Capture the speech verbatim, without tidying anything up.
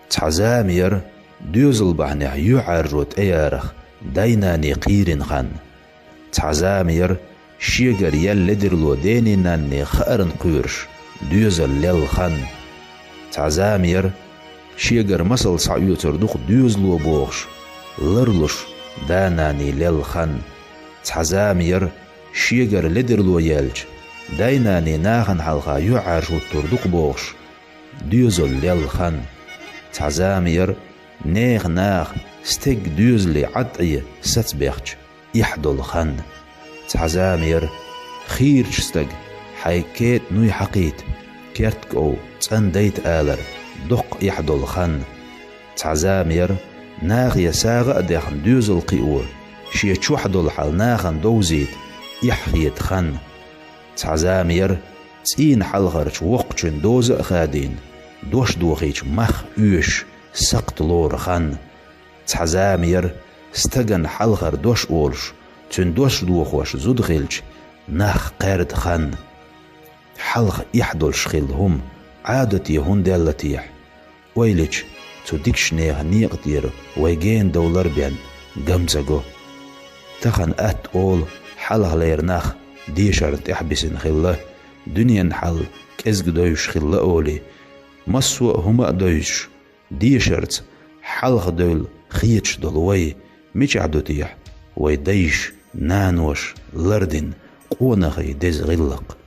Цхьа зама яра, доьзал бахьанехь юьхьӀаьржо тӀеярах дай-наний кхийрина хан. Цхьа зама яра, шегара яьлла ледарло дений-нанний хаарна кхоьруш, доьзал лелла хан. Цхьа зама яра, шегара масал схьаоьцур ду-кх доьзало бохуш, ларлуш, да-наний лелла хан. Цхьа зама яра, шегара ледарло яьлча, дай-наний нахана хьалха юьхьӀаьржа хӀуттур ду-кх бохуш, доьзал лелла хан. Цхьа зама яра, нехан наха стеган доьзале Ӏад Ӏе сацбехча, эхь долу хан. Цхьа зама яра, хийрачу стага хьайн кетӀа нуй хьакхийта, керт кӀов цӀандайта алар доккха эхь долу хан. Цхьа зама яра, нахе сагӀа а дехна доьзал кхио, шен чохь долу хьал нахана довзийта, эхь хета хан. Цхьа зама яра, цӀийнан хьалхарчу воккхачун доза а хадийна, дош дохийча мах оьшуш, сакхт лору хан. Цхьа зама яра, стагана хьалхара дош олуш, цуьнан дош дохош зуда хилча, нах кхаьрда хан. Хьалха эхь долуш хилла хӀума Ӏадате хӀунда даьлла техьа? Ойла йича, цу дикачу нехан некъа тӀера вай гена довлар а бен, гам ца го. Тахана атта олу, хьалхалера нах дешарна тӀехь бисина хилла, дуьненан хьал кӀезиг довзуш хилла олий, массо а хӀума а довзуш, дешарца хьалхадевлла хеташ долу вай мичахь ду техьа, вай дайша, наноша лардина къонахий деза гӀиллакх?